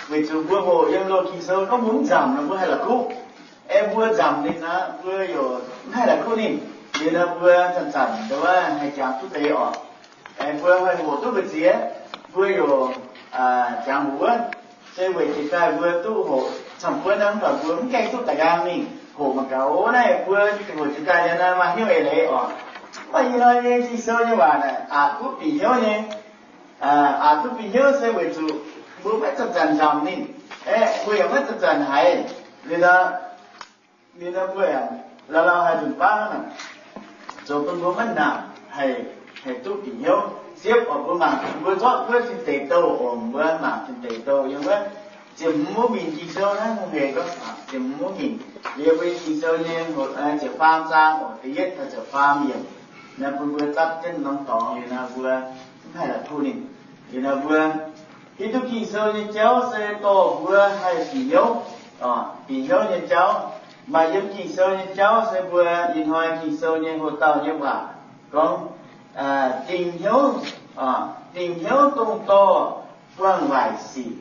Weic zuqc mbuo hoqc yiem loz Ging-Sou gorngv mbuo mv nzamc nor mbuo haih la'kuqv. Aengx mbuo nzamc ninh nor mbuo yaac mv haih la'kuqv ninh. Liuz nor mbuo zanc-zanc ndongc wuov haih jangx duqv deix oc. Aengx mbuo haih hoqc duqv mbu'ziex, mbuo yaac jangx mbuo wuov. Se weic jiex daaih mbuo duqv hoqc camv-buonv hnangv, mv baac mbuo mv gaengh duqv da'nqaang mingh hoqc mangc gaax. O, naaiv mbuo hoqc jiex daaih liuz nor maaih hnyouv eix leiz oc. Mv baac ih hnoi nyei Ging-Sou nyei waac naaic aqc duqv bieqc hnyouv nyei. Aqc duqv bieqc hnyouv se weic zuqc mbuo maiv zanc-zanc nzamc ninh, aeqv, mbuo yaac maiv zanc-zanc haiz. Liuz nor, liuz nor mbuo yaac lauh lauh haiz nzunc baav hnangv, zoux bun mbuo maiv nangc haih, haih duqv bieqc hnyouv. Siepv oc, mbuo mangc, mbuo zorqv wuov tin deic douh oc, mbuo mangc tin deic douh yiem wuov ziepc hmz wuov minc Ging-Sou naaiv hungh hec gorngv ziepc hmz wuov minc. Yiem mbuo Ging-Sou nyei ziepc faam zaang oc, da'yietv taux ziepc faam yiemc, naaiv bun mbuo zatv jienv norm dorngx liuz nor mbuo mv haih la'kuqv ninh. Liuz nor mbuo hiuv duqv Ging-Sou nyei jauv se dorh mbuo haih bieqc hnyouv, bieqc hnyouv nyei jauv. Maaih yiem Ging-Sou nyei jauv se mbuo ih hnoi Ging-Sou nyei hoc dauh nyei waac gorngv, dingc hnyouv, dingc hnyouv dongh dorh buangh waaic sic.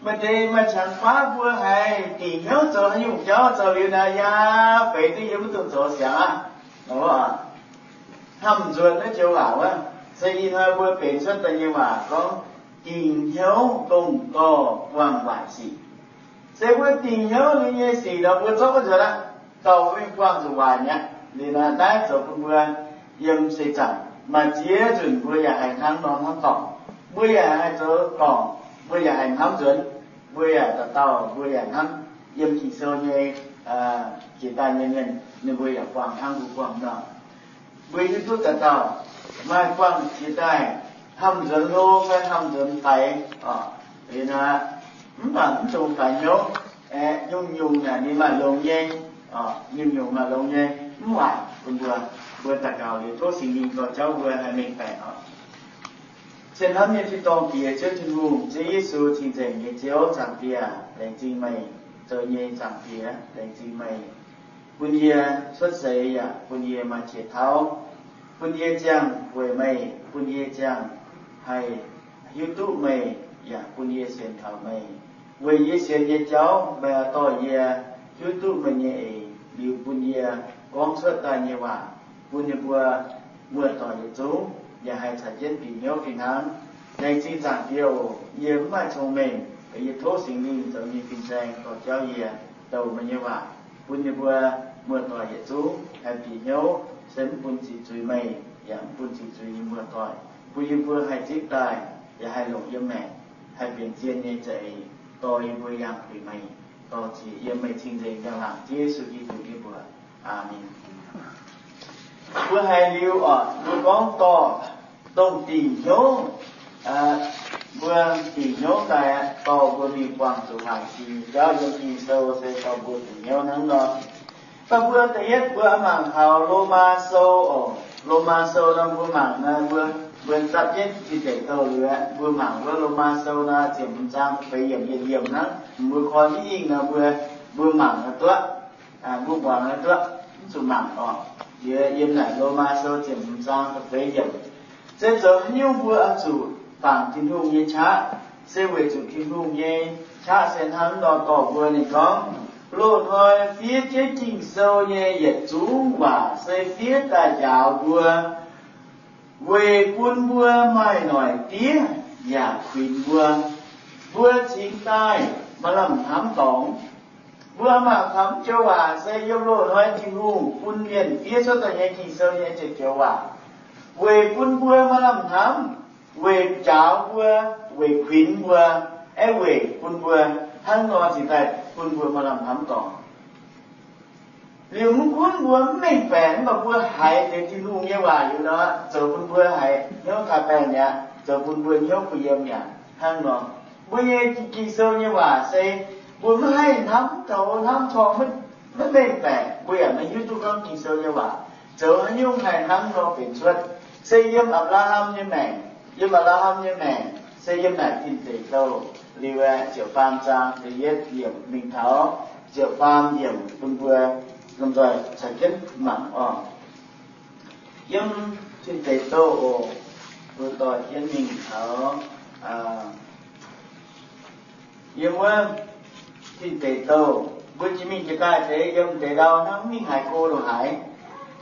Maaih deix maaih qangx baav mbuo haiz dingc hnyouv zoux haaix nyungc jauv zoux liuz naaic, yaac feix duqv yie maiv dungx zoux siangx aqv. Hnamv nzuonx naaiv joux waac wuov, se ih hnoi mbuo benx cuotv daaih nyei waac gorngv, dingc hnyouv dongh dorh buangh waaic sic. Se mbuo dingc hnyouv liuz nyei sic nor mbuo zorqv maiv nzuonx aqv. Dorh mbuo mingh buangh zuqc waaic mi'aqv. Liuz naaiv zoux bun mbuo yiem seix zaangc maaih ziex nzunc mbuo yaac haiz hnangv nor hnamv dorngc. Mbuo yaac haih zoux dorngc, mbuo yaac haiz hnamv nzuonx. Mbuo yaac dauh dauh mbuo yaac hnamv yiem Ging-Sou nyei jiex daaih nyei mienh, ninh mbuo yaac buangh hnangv mbuo buangh nor. Mbuo hiuv duqv dauh dauh maaih buangh jiex daaih hnamv nzuonx hlo fai hnamv nzuonx faix oc. Liuz naaiv, mv baac mv dungx faix hnyouv. Aeqv, nyungc-nyungc naaic ninh maaih longx nyei, nyungc-nyungc maaih longx nyei, mv waaic bun mbuo. Mbuo daux gaux liuz tov Singx Lingh dorh jauv mbuo haih mengh baeqc oc. Cien hnamv nyei Tin-Dorngh Diex, Ziouv Tin-Hungh, Ziouv Yesu, cing-nzengc nyei Ziouv, Zaangc Diex, laengz zingh meih. Zoux nyei Zaangc Diex, laengz zingh meih bun yie cuotv seix yaac bun yie maaih qiex tauv, bun yie ziangh weic meih, bun yie ziangh haih hiuv duqv meih, yaac bun yie sienx kaux meih. Weic yie sienx nyei jauv meih oix dorh yie hiuv duqv meih nyei eix, liuz bun yie gorngv cuotv daaih nyei waac bun ninh mbuo muoz-doic yietc zungv yaac haih caux jienv bieqc hnyouv fih hnangv. Laengz zingh Zaangc Diex oc. Yie mv maaih cong-mengh, yie tov Singx Lingh zoux nyei fin-saeng dorh jauv yie douc meih nyei waac bun yie mbuo muoz-doic yietc zungv haih bieqc hnyouv, se mv bun ziqc zuiz meih yaac mv bun ziqc zuiz yie mbuo muoz-doic, bun yie mbuo haih zipv daaih yaac haih longc yiem maengc, haih benx zien nyei za'eix dorh yie mbuo yangh kuinx meih. Dorh zieqc yiem meih cing-nzengc njang-laangc Ziouv Yesu Giduc nyei mbuox. Aamen. Mbuo haiz liuz oc, mbuo gorngv dorh, dongh dingc hnyouv. Mbuo dingc hnyouv daaih dorh mbuo mingh buangh zuqc waaic sic nyei jauv yiem Ging-Sou se dorh mbuo bieqc hnyouv hnangv nor. Mv baac mbuo da'yietv mbuo mangc taux Lomaa Sou oc. Lomaa Sou nor mbuo mangc nor mbuo, mbuo dapv jienv Tin Deic Douh liuz, mbuo mangc wuov Lomaa Sou nor ziepc hmz zaang feix yiemc yietc yiemc hnangv. Mbuo koi mv ingh nor mbuo, mbuo mangc nor duqv, mbuo muangx nor duqv, mv zuqc mangc oc. Liuz yiem naaic Lomaa Sou ziepc hmz zaang feix yiemc, se zoux haaix nyungc mbuo oix zuqc bangc Tin-Hungh nyei qaqv, se weic zuqc Tin-Hungh nyei qaqv se hnangv nor dorh mbuo. Ninh gorngv, loz-hnoi fiev jienv Ging-Sou nyei yietc zungv waac se fiev daaih njaaux mbuo, weic bun mbuo maaih noic diev yaac kuinx mbuo, mbuo cingx daaih maaih lamh hnamv dorngx. Mbuo mangc taux mv joux waac se yiem loz-hnoi Tin-Hungh bun mienh fiev cuotv daaih nyei Ging-Sou nyei ziepc joux waac, weic bun mbuo maaih lamh hnamv, weic njaaux mbuo, weic kuinx mbuo, aeqv, weic bun mbuo hnangv nor cingx daaih bun mbuo maaih lamh hnamv dorngx. Liuz mv gunv mbuo mv mengh baeqc, mv baac mbuo haiz deix Tin-Hungh nyei waac liuz nor, zoux bun mbuo haiz hnyouv taaih baengh mi'aqv, zoux bun mbuo hnyouv kuh yiem mi'aqv. Hnangv nor, mbuo nyei Ging-Sou nyei waac se mbuo maiv haih hnamv taux hnamv torngv, maiv mengh baeqc, mbuo yaac maiv hiuv duqv gorngv Ging-Sou nyei waac zoux haaix nyungc haih hnangv nor benx cuotv. Se yiem Apc^laa^ham nyei maengc, yiem Apc^laa^ham nyei maengc se yiem naaic Tin Deic Douh liuz, ziepc faam zaang da'yietv yiemc mingh taux ziepc faam yiemc bun mbuo lomh nzoih caux jienv mangc oc. Yiem Tin Deic Douh oc, mbuo doix jienv mingh taux Yiem wuov Tin Deic Douh, mbuo jiex mingh jiex daaih deix yiem deix ndau hnangv, mv mingh haaix go lo haaix.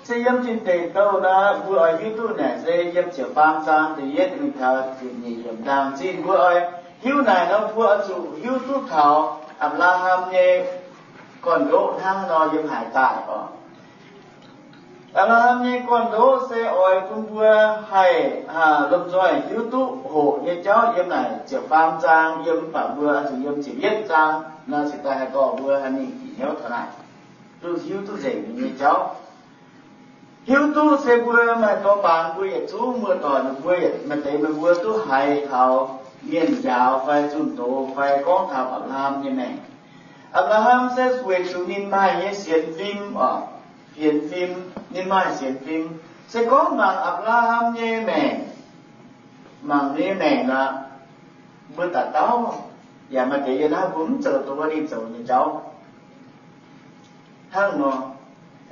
Se yiem Tin Deic Douh nor, mbuo oix hiuv duqv naaic se yiem ziepc faam zaang da'yietv mingh taux ziepc nyeic yiemc ndaangc zinh mbuo oix hiuv naaic nor, mbuo oix zuqc hiuv duqv taux Apc^laa^ham nyei gorn-ndoqv hnangv nor yiem haaix daaih oc. Apc^laa^ham nyei gorn-ndoqv se oix bun mbuo haih lomh nzoih hiuv duqv hoqc nyei jauv yiem naaic ziepc faam zaang yiem, mv baac mbuo oix zuqc yiem ziepc yietv zaang nor cingx daaih haih dorh mbuo haih mingh bieqc hnyouv taux naaic, duqv hiuv duqv nzengc ninh nyei jauv. Hiuv duqv se mbuo maaih dorh baangc mbuo yietc zungv muoz-doic, mbuo yietc maaih deix meih mbuo duqv haiz taux mienh njaaux fai zunh doz fai gorngv taux Apc^laa^ham nyei maengc. Apc^laa^ham se weic zuqc ninh maaih nyei sienx fim oc, sienx fim, ninh maaih sienx fim. Se gorngv mangc Apc^laa^ham nyei maengc, mangc ninh nyei maengc nor, mbuo daaih dauh yaac maaih deix yiem naaiv mbuo mv zoux dongh wuov ninh zoux nyei jauv. Hnangv nor,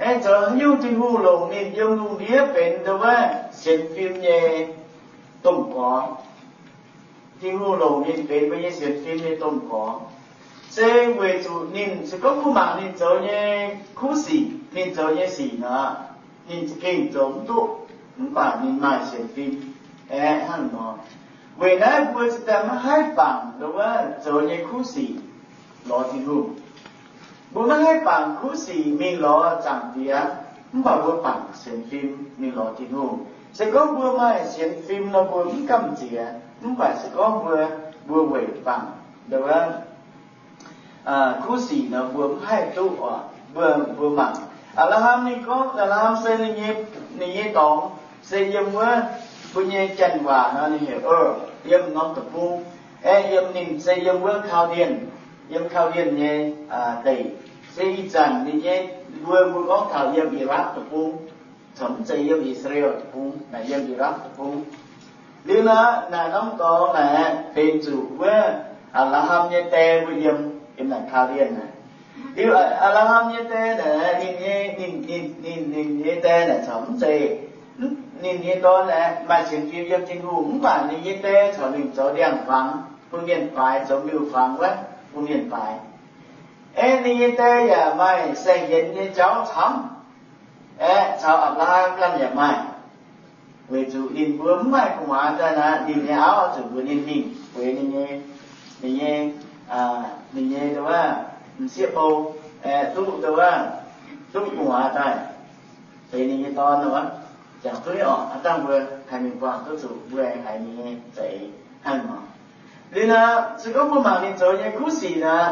aengx zoux haaix nyungc Tin-Hungh longc ninh yiem lungh ndiev benx ndongc wuov sienx fim nyei domh gorx. Tin-Hungh longc ninh benx mbuo nyei sienx fim nyei domh gorx, se weic zuqc ninh, se gorngv mbuo mangc ninh zoux nyei kuv sic, ninh zoux nyei sic nor, ninh za'gengh zoux mv duqv, mv baac ninh maaih sienx fim. Aeqv, hnangv nor, weic naaiv mbuo cingx daaih maiv haih bangc ndongc wuov zoux nyei kuv sic lorz Tin-Hungh. Mbuo maiv haih bangc kuv sic mingh lorz Zaangc Diex, mv baac mbuo bangc sienx fim mingh lorz Tin-Hungh. Se gorngv mbuo maaih sienx fim nor, mbuo mv gamh nziex. Mv baac se gorngv mbuo, mbuo weic bangc ndongc wuov kuv sic nor, mbuo mv haih duqv oc. Mbuo, mbuo mangc Apc^laa^ham, ninh gorngv Apc^laa^ham se ninh nyei, ninh nyei dorngx se yiem wuov, mbuo nyei janx waac nor ninh heuc Ur, yiem norm deic-bung. Aeqv, yiem ninh se yiem wuov Kau^ndienh, yiem Kau^ndienh nyei deic. Se ih zanc ninh nyei, mbuo, mbuo gorngv taux yiem I^laakv deic-bung, corc mv zeiz yiem I^saa^laa^en deic-bung, naaic yiem I^laakv deic-bung. Liuz nor, naaic norm dorngx naaic benx zuqc wuov Apc^laa^ham nyei die mbuo yiem, yiem naaic Kau^ndienh naaic. Liuz Apc^laa^ham nyei die naaic, ninh nyei, ninh, ninh, ninh, ninh nyei die naaic corc mv zeiz, ninh nyei dorn naaic maaih sienx fim yiem Tin-Hungh, mv baac ninh nyei die corc mingh zoux ndiangx-fangx bun mienh faix, zoux miuc-fangx wuov bun mienh faix. Aeqv, ninh nyei die yaac maaih saeng-yienx nyei jauv camv. Aeqv, caux Apc^laa^ham ganh yaac maaih. Weic zuqc ninh mbuo mv maaih gu'nguaaz daaih naaic, ninh nyei auv oix zuqc mbuox ninh mingh bueix ninh nyei, ninh nyei, ninh nyei nduov, m'sieqv bou, duqv nduov, duqv gu'nguaaz daaih, zeix ninh nyei dorn nor. Jangx duqv nyei orqc. Aav dangh mbuo haih mingh buangh duqv zuqc mbuo haiz ninh nyei za'eix hnangv nor. Liuz nor, se gorngv mbuo mangc ninh zoux nyei kuv sic nor,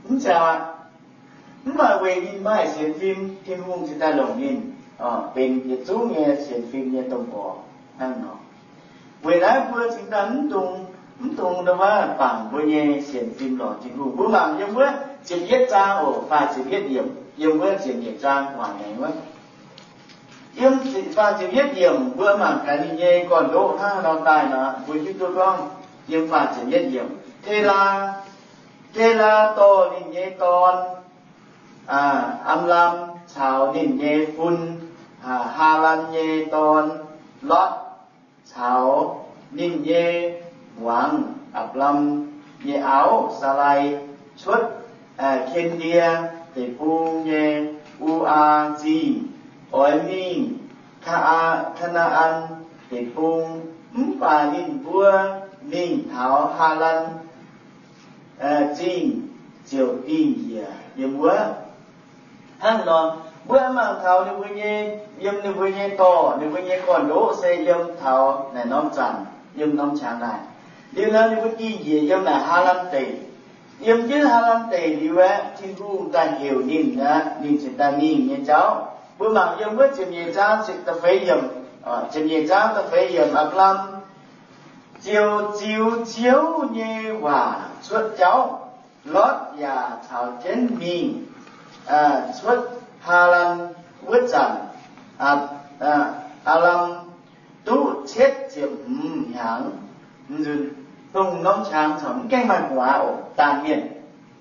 mv zeiz aqv. Mv baac weic ninh maaih sienx fim, Tin-Hungh cingx daaih longc ninh benx yietc zungv nyei sienx fim nyei domh gorx hnangv nor. Weic naaiv mbuo cingx daaih mv dungx, mv dungx nduov bangc mbuo nyei sienx fim lorz Tin-Hungh. Mbuo mangc yiem wuov ziepc yietv zaang oc, faah ziepc yietv yiemc, yiem wuov ziepc nyeic zaang gu'nguaaic maengx wuov. Yiem faah ziepc yietv yiemc mbuo mangc gaax ninh nyei gorn-ndoqv hnangv haaix nor daaih nor, mbuo hiuv duqv gorngv yiem faah ziepc yietv yiemc, Telaa, Telaa dorh ninh nyei dorn, Am^lam, caux ninh nyei fun, Haalaan nyei dorn, Lotv, caux ninh nyei muangx, Apc^lam, nyei auv, Saalai, cuotv Ken^ndie Deic-Bung nyei U^aa Zingh, oix mingh Kaa, Kaa^naa^an Deic-Bung. Mv baac ninh mbuo mingh taux Haalaan Zingh ziouc dingh njiec yiem wuov. Hnangv nor, mbuo mangc taux ninh mbuo nyei, yiem ninh mbuo nyei dorh, ninh mbuo nyei gorn-ndoqv se yiem taux naaic norm zanc, yiem norm qangx naaic. Liuz nor ninh mbuo dingh njiec yiem naaic Haalaan Deic. Yiem jienv Haalaan Deic liuz aeqv, Tin-Hungh daaih heuc ninh aqv, ninh cingx daaih mingh nyei jauv. Mbuo mangc yiem wuov ziepc nyeic zaang da'feix yiemc, ziepc nyeic zaang da'feix yiemc, Apc^lam ziouc ziux Ziouv nyei waac cuotv jauv. Lotv yaac caux jienv mingh. Cuotv Haalaan wuov zanc, Apc^lam duqv cietv ziepc hmz hnyangx. Dongh norm qangx corc mv gaengh maaih gu'nguaaz oc, daanh mienh.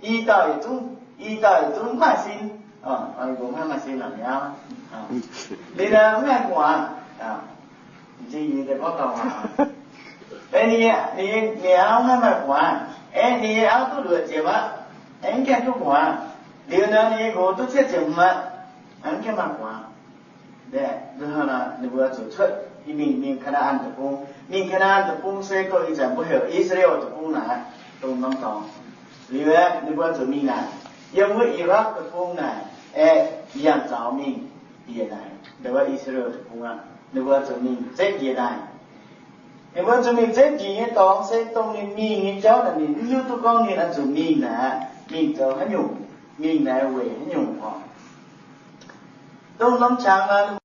I dauh yietc zungv, i dauh yietc zungv mv maaih sin. Ninh mbuo mv maaih sin lorqc, ninh auv. Ninh mv maaih gu'nguaaz. Ninh nyei, ninh nyei auv mv maaih gu'nguaaz. Aeqv, ninh nyei auv duqv luoqc ziepc aqv. Aeqv, mv gaengh duqv gu'nguaaz. Liuz nor ninh nyei nqox duqv cietv ziepc hmz aqv. Aeqv, mv gaengh maaih gu'nguaaz. Nduov, ninh mbuo zuqc cuotv mingh, mingh Kaa^naa^an Deic-Bung. Mingh Kaa^naa^an Deic-Bung se dongh ih zanc mbuo heuc I^saa^laa^en Deic-Bung naaic, dongh norm dorngx. Liuz aeqv, ninh mbuo zuqc mingh naaic, yiem wuov I^laakv Deic-Bung naaic, aeqv, yangh zaux mingh njiec naaic, dongh wuov I^saa^laa^en Deic-Bung aqv. Ninh mbuo zuqc mingh zengv njiec naaic. Ninh mbuo zuqc mingh zengv njiec nyei dorngx se dongh ninh mingh nyei jauv naaic, ninh mv hiuv duqv gorngv ninh oix zuqc mingh naaic, mingh zoux haaix nyungc, mingh naaic weic haaix nyungc orqc. Dongh norm qangx naaic,